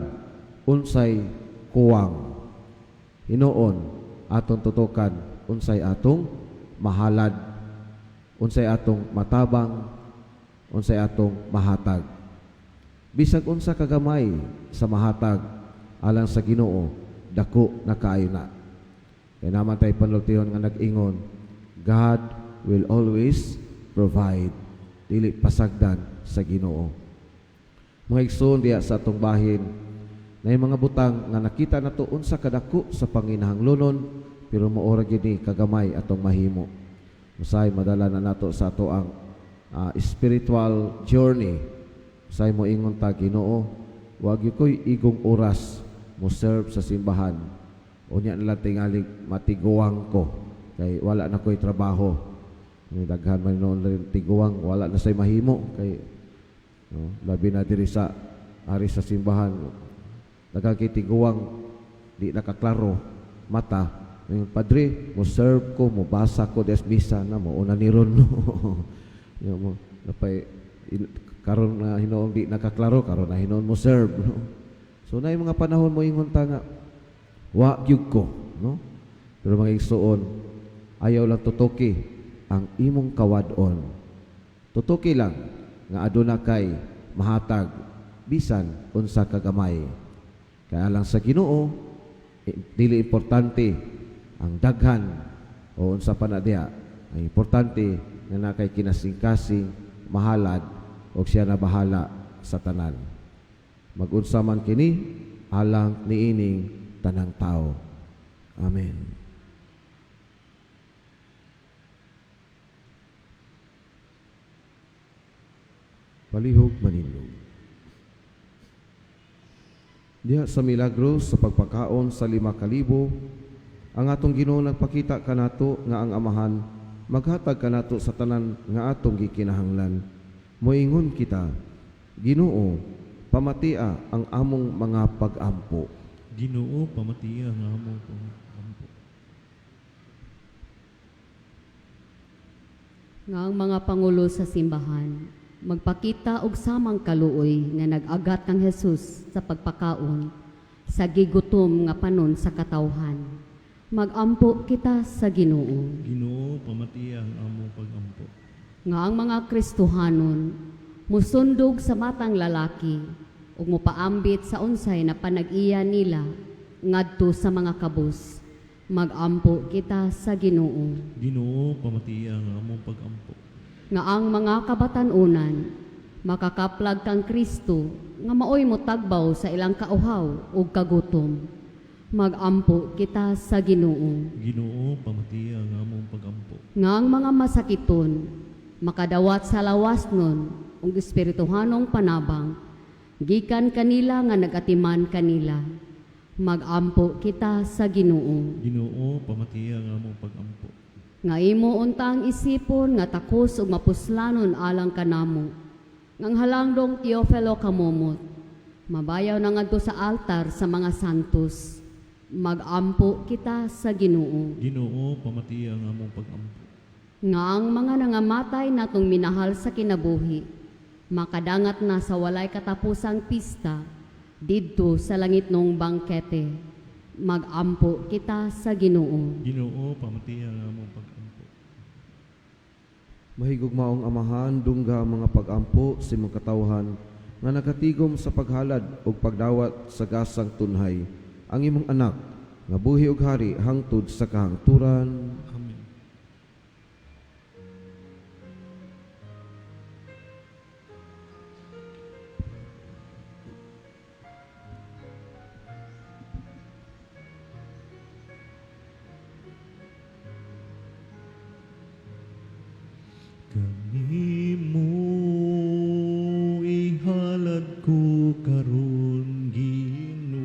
unsay kuwang. Hinuon atong tutukan unsay atong mahalad, unsay atong matabang, unsay atong mahatag. Bisag unsa kagamay sa mahatag alang sa Ginoo, dako na kaayo na. Kay naman tay panultihon nga nag-ingon, God will always provide. Dili pasagdan sa Ginoo. Mga igsoon diya sa atong bahin, na yung mga butang nga nakita nato unsa kadako sa panginahanglonon, pero maora gyud ni kagamay atong mahimo. Usahay madala na nato sa ato ang spiritual journey. Usahay mo ingon ta, Ginoo, wag gyud ko'y igong oras mo serve sa simbahan. Unya na lang tingali matiguang ko kay wala na ko'y trabaho. Ni daghan man noon rin tiguang, wala na say mahimo kay, no, labi na diri sa ari sa simbahan, daghan kay tiguang di nakaklaro mata. Yung padre, mo serve ko, mo basa ko des misa na mo una ni ron, no. Yung mo napay karon na hinuon di nakaklaro, karon na hinuon mo serve, no. So na yung mga panahon mo ingon ta nga wa gyud ko, no. Pero mga igsuon, ayaw lang tutuki ang imong kawad-on. Tutuki lang nga aduna kay mahatag bisan unsa ka gamay. Kaya lang sa Ginoo, dili importante ang daghan o unsa pa na diha. Ang importante nga na kay kinasingkasing mahalad og siya na bahala sa tanan. Mag-unsa man kini alang niining tanang tao. Amen. Palihog manindog. Diha sa milagro sa pagpakaon sa 5,000, ang atong Ginoo nagpakita kanato nga ang Amahan maghatag kanato sa tanan nga atong gikinahanglan. Moingon kita, Ginoo, pamatia ang among mga pag-ampo. Ginoo, pamatiya ang among pag-ampo. Nga ang mga pangulo sa simbahan magpakita og samang kaluoy nga nag-agat kang Jesus sa pagpakaon sa gigutom nga panon sa katawhan. Magampo kita sa Ginoo. Ginoo, pamatiya ang among pag-ampo. Nga ang mga Kristohanon musundog sa matang lalaki ug mopaambit sa unsay na panag-iya nila ngadto sa mga kabus. Magampo kita sa Ginoo. Ginoo, pamatiya ang among pag-ampo. Nga ang mga kabatan-unan makakaplag kang Kristo nga maoy motagbaw sa ilang kauhaw ug kagutom. Magampo kita sa Ginoo. Ginoo, pamatiya ang among pag-ampo. Nga ang mga masakiton makadawat sa lawas nun ug espirituhanong panabang gikan kanila nga nagatiman kanila. Magampo kita sa Ginoo. Ginoo, pamatiya ang among pag-ampo. Nga imo untang isipon nga takos ug mapuslanon alang kanamo. Ngang halangdong Teofilo kamomot, mabayaw na ngadto sa altar sa mga santos. Magampo kita sa Ginoo. Ginoo, pamatiya ang among pag-ampo. Nga ang mga nangamatay natong minahal sa kinabuhi, makadangat na sa walay katapusang pista, didto sa langit nung bangkete. Magampo kita sa Ginoo. Ginoo, pamatiya ang among pag-ampo. Mahigugmaong Amahan, dungga ang mga pag-ampo sa imong katawhan nga nakatigom sa paghalad ug pagdawat sa gasang tunhay ang imong anak nga buhi ug hari hangtod sa kahangturan. Amen. Kanimo ihalad ko karon, Ginoo,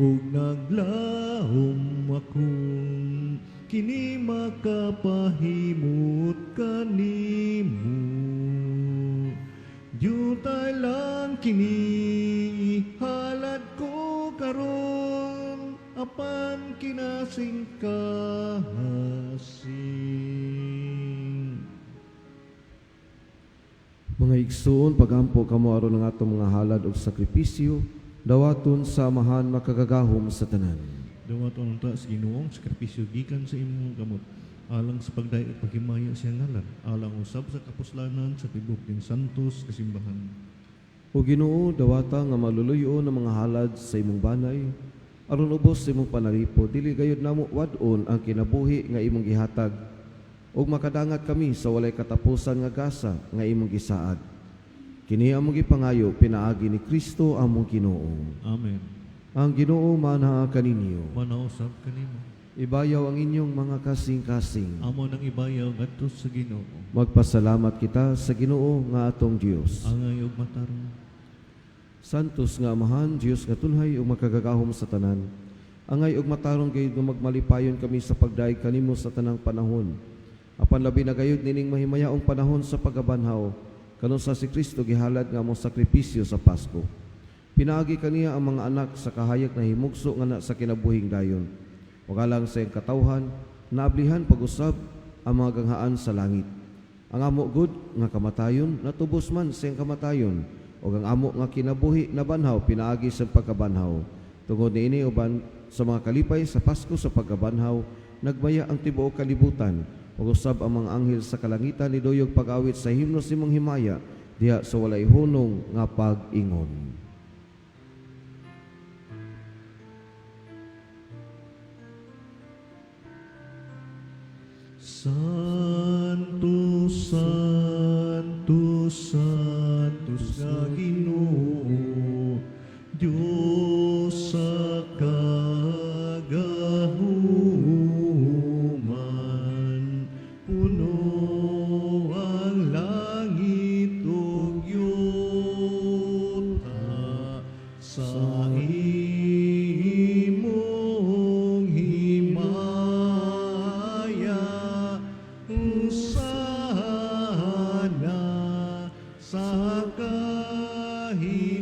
ug naglahom akong kini makapahimot kanimo. Diutay lang kini ihalad ko karon, apan kinasingkasing. Mga igsoon, pagampo kamo aron ang atong mga halad ug sakripisyo, dawaton sa Amahan makagagahom sa tanan. Dawaton unta sa Ginoong sakripisyo gikan sa imong kamot, alang sa pagdaig at paghimaya sa iyang ngalan, alang usab sa kapuslanan sa tibuok ning santos kasimbahan. O Ginoo, dawata nga maluluyo ng mga halad sa imong banay, aron ubos sa imong panalipo, dili gayud namo wad-on ang kinabuhi nga imong gihatag, ug makadangat kami sa walay katapusan nga gasa nga imong gisaad. Kini among gipangayo pinaagi ni Kristo among Ginoo. Amen. Ang Ginoo manaa kaninyo. Manausab kanimo. Ibayaw ang inyong mga kasing-kasing. Amo nang ibayaw ngadto sa Ginoo. Magpasalamat kita sa Ginoo nga atong Dios. Angay ug matarong. Santos nga Amahan, Dios nga tunhay ug makagagahom sa tanan. Angay ug matarong gayud nga magmalipayon kami sa pagdayeg kanimo sa tanang panahon. Apan labi na gayud nining mahimayaong panahon sa pagabanhaw, kanus-a si Kristo gihalad nga among sakripisyo sa Pasko. Pinaagi kaniya ang mga anak sa kahayag na himugso nga na sa kinabuhing dayon. Ug alang sa iyang katawhan, naablihan pag-usab ang mga ganghaan sa langit. Ang amo gud nga kamatayon, natubos man sa iyang kamatayon, ug ang amo nga kinabuhi nabanhaw pinaagi sa pagkabanhaw. Tungod niini uban sa mga kalipay sa Pasko sa pagkabanhaw, nagmaya ang tibuok kalibutan, ug usab ang mga anghel sa kalangitan niduyog pag-awit sa himno sa imong himaya diha sa walay hunong nga pag-ingon. Santo, Santo, Santos nga Ginoo, Dios sa kagahuman, puno ang Sa imong himaya, hosana sa kahitasan.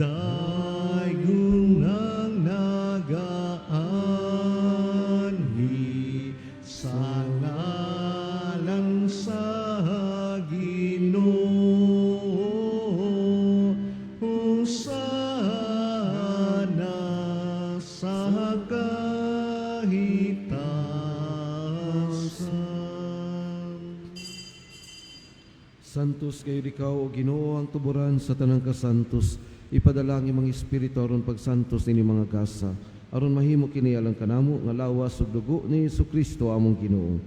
Daygon ang nagaanhi sa ngalan sa Ginoo. Hosana sa kahitasan. Santos kayo ikaw, o Ginoo, ang tuburan sa tanang kasantos. Ipadala ang imong Espiritu aron pagsantos ini mga gasa. Aron mahimo kini alang kanamo nga lawas ug dugo ni Kristo among Ginoo.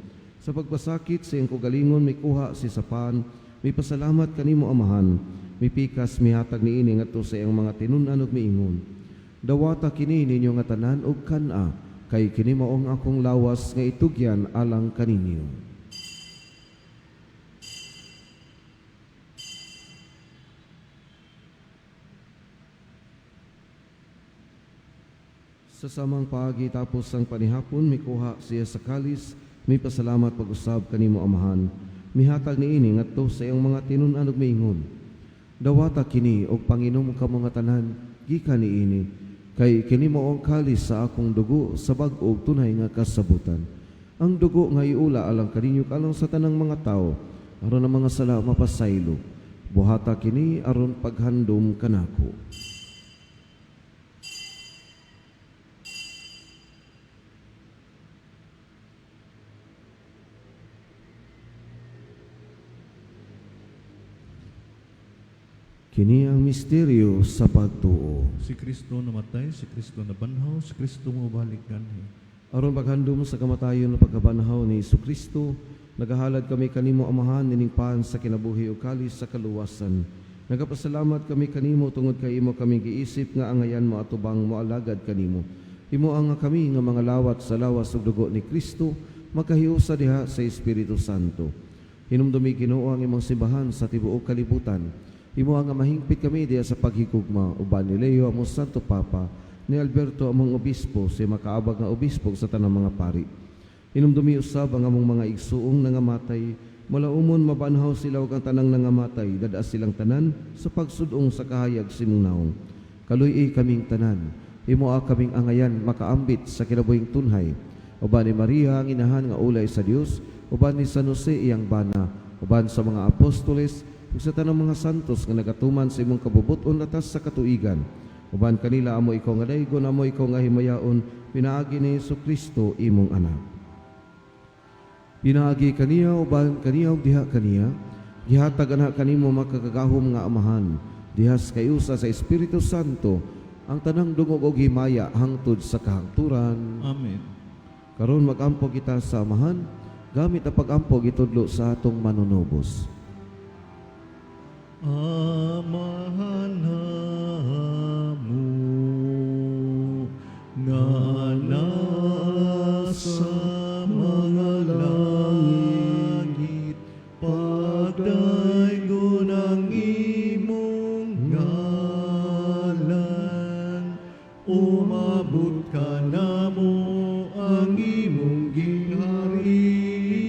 Sa pagpasakit sa iyang kaugalingon mikuha si sa pan, mipasalamat kanimo, Amahan, mipikas, mihatag niini ngadto sa iyang mga tinun-an ug miingon: "Dawata kini ninyo nga tanan ug kan-a, kay kini mao ang akong lawas nga itugyan alang kaninyo." Sa samang paagi, tapos ang panihapon, mikuha siya sa kalis, mipasalamat pag-usab kanimo, Amahan. Mihatag niini ngadto sa iyang mga tinun-an ug miingon: "Dawata kini og panginom kamo nga tanan gikan niini, kay kini mao ang kalis sa akong dugo sa bag-o ug tunay nga kasabutan. Ang dugo nga iula alang kaninyo alang sa tanang mga tawo aron ang mga sala mapasaylo. Buhata kini aron paghandom kanako." Kini ang misteryo sa pagtuo. Si Kristo namatay, si Kristo nabanhaw, si Kristo mobalik ganhi. Aron paghandom sa kamatayon ug pagkabanhaw ni Kristo, nagahalad kami kanimo, Amahan, nining pan sa kinabuhi ug kalis sa kaluwasan. Nagapasalamat kami kanimo tungod kay imo kami giisip nga angayan mo atubang moalagad kanimo. Himoa nga kami nga mga lawat sa lawas ug dugo ni Kristo makahiusa diha sa Espiritu Santo. Hinumdumi, Ginoo, ang imong simbahan sa tibuok kalibutan. Himoa nga mahingpit kami diha sa paghigugma uban ni Leo among Santo Papa, ni Alberto among obispo, sa makaabag nga obispo sa tanang mga pari. Hinumdumi usab ang among mga igsuong nangamatay, malaumon mabanhaw sila ug ang tanang nangamatay, dad-a silang tanan sa pagsudong sa kahayag sa imong naong. Kaluy-i kaming tanan, himoa kaming angayan makaambit sa kinabuhing tunhay. Uban ni Maria ang inahan nga ulay sa Dios, uban ni San Jose iyang bana, uban sa mga apostoles, ug sa tanang mga santos nga nagatuman sa imong kabubut-on atas sa katuigan. Uban kanila amo ikaw nga daygon, amo ikaw nga himayaon, pinaagi ni Hesus Kristo imong anak. Pinaagi kaniya, uban kaniya ug diha kaniya, gihatag ana kanimo makagagahom nga Amahan, diha sa kayusa sa Espiritu Santo, ang tanang dungog og himaya hangtod sa kahangturan. Amen. Karon magampo kita sa Amahan gamit ang pagampo gitudlo sa atong Manunubos. Amahan namo nga nasa mga langit, pagdaygon ang imong ngalan, umabot kanamo ang imong gingharian,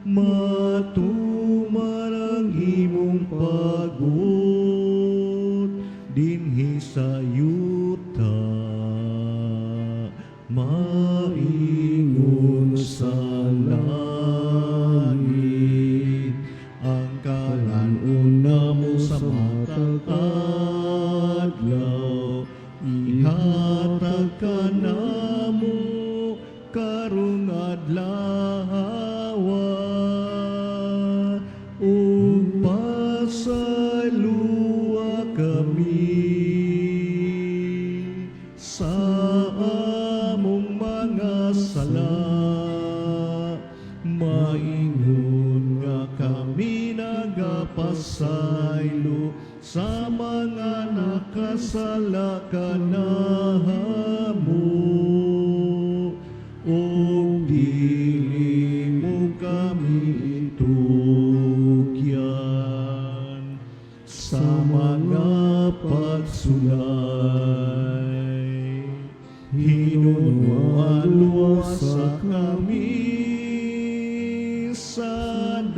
matuman ang imong pagbuot dinhi sa yuta maingon sa langit. Ang kalan-on namo sa matag adlaw ihatag kanamo karong adlaw, ug pasayloa kami sa among mga sala, maingon nga kami nagapasaylo sa mga nakasala kanamo, ug dili mo kami.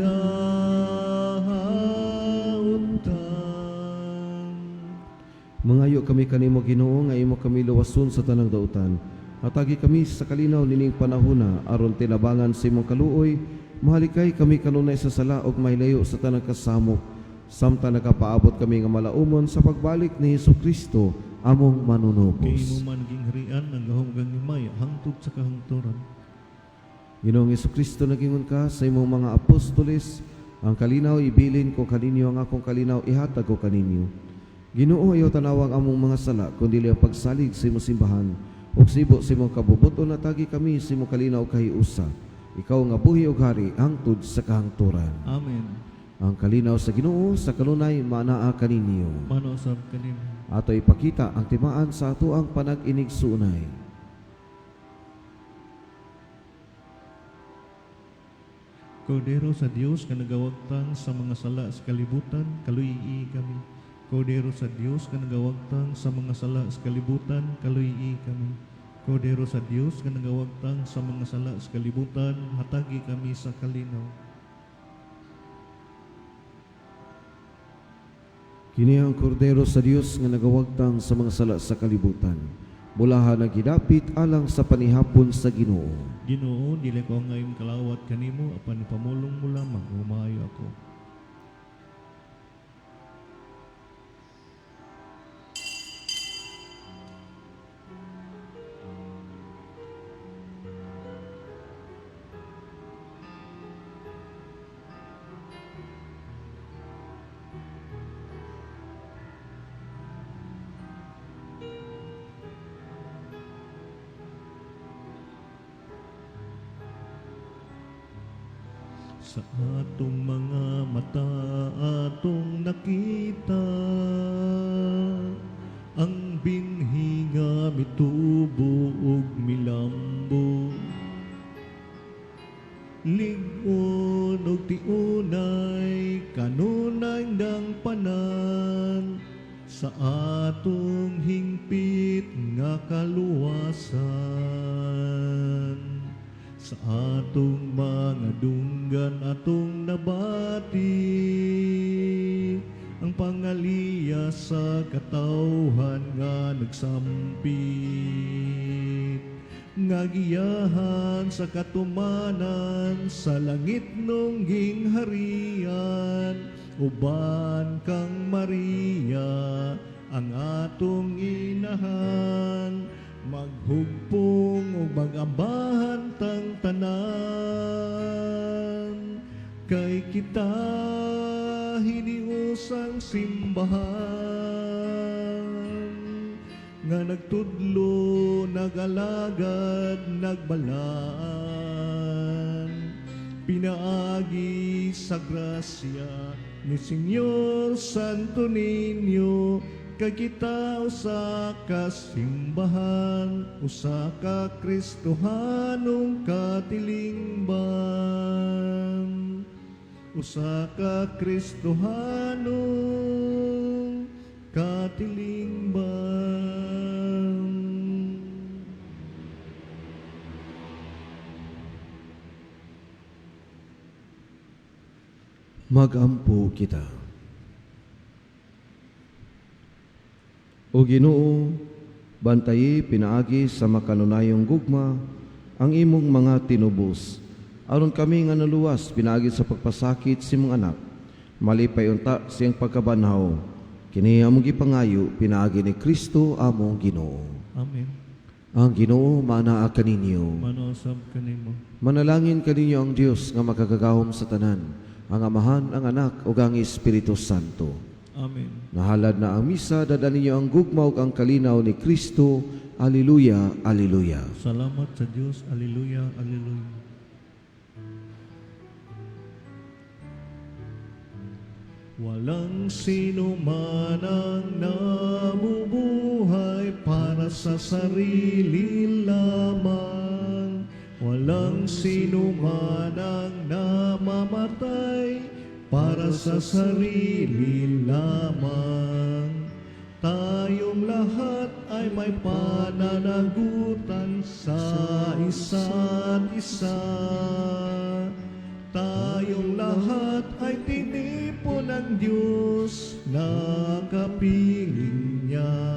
kadautan. Mangayo kami kanimo, Ginoo, nga imo kami luwason sa tanang dautan. Hatagi kami sa kalinaw nining panahona aron tinabangan sa imong kaluoy, mahalikay kami kanunay sa sala ug mahilayo sa tanang kasamok samtang nakapaabot kami nga malaumon sa pagbalik ni Hesus Kristo among Kay imo manunubos. man gingharian ang gahom kang himaya hangtod sa kahangturan. Ginoong Kristo, nagingon ka sa imong mga apostoles, "Ang kalinaw ibilin ko kaninyo, ang akong kalinaw ihatag ko kaninyo." Ginoo, ayaw tanawang among mga sala, kundi ang pagsalig sa imong simbahan. Ug sibo sa imong kabubuton, hatagi kami sa imong kalinaw kahiusa. Ikaw nga buhi ug hari hangtod sa kahangturan. Amen. Ang kalinaw sa Ginoo sa kanunay manaa kaninyo. Manausab kanimo. Ato ipakita ang timaan sa atoang panag-inigsuonay. Kordero sa Dios nga nagawagtang sa mga sala sa kalibutan, kaluyi kami. Kordero sa Dios nga nagawagtang sa mga sala sa kalibutan, kaluyi kami. Kordero sa Dios nga nagawagtang sa mga sala sa kalibutan, hatagi kami sa kalinaw. Kini ang kordero sa Dios nga nagawagtang sa mga sala sa kalibutan. Bulahan ang gidapit alang sa panihapon sa Ginoo. Ginoo, dili ko angay kalawat kanimo, apan ipamulong mo lamang ug maayo ako. Sa atong mga mata atong nakita ang binhi nga mitubo ug milambo, lig-on ug tiunay kanunay dangpanan sa atong hingpit nga kaluwasan. Sa atong mga dunggan atong nabati ang pangaliya sa katawhan nga nagsampit, nga giyahan sa katumanan sa langit nung gingharian uban kang Maria ang atong inahan. Maghugpong ug magambahan tang tanan, kay kita hiniusang simbahan nga nagtudlo, nagalagad, nagbalaan pinaagi sa grasya ni Señor Santo Niño, kay kita usa ka simbahan, usa ka Kristohanong katilingban, usa ka Kristohanong katilingban. Magampo kita. O Ginoo, bantayi pinaagi sa makanunayong gugma ang imong mga tinubos, aron kami nga naluwas pinaagi sa pagpasakit sa imong anak, malipay unta sa iyang pagkabanhaw. Kini among gipangayo pinaagi ni Kristo among Ginoo. Amen. Ang Ginoo maanaa kaninyo. Manausab kanimo. Manalangin kaninyo ang Dios nga makagagahom sa tanan, ang Amahan, ang Anak ug ang Espiritu Santo. Amen. Nahalad na ang misa, dad-a ninyo ang gugma ug ang kalinaw ni Kristo. Alleluia, alleluia. Salamat sa Dios. Alleluia, alleluia. Walang sino man ang nabubuhay para sa sarili lamang. Walang sino man ang namamatay para sa sarili lamang. Tayong lahat ay may pananagutan sa isa't isa. Tayong lahat ay tinipon ng Diyos na kapiling niya.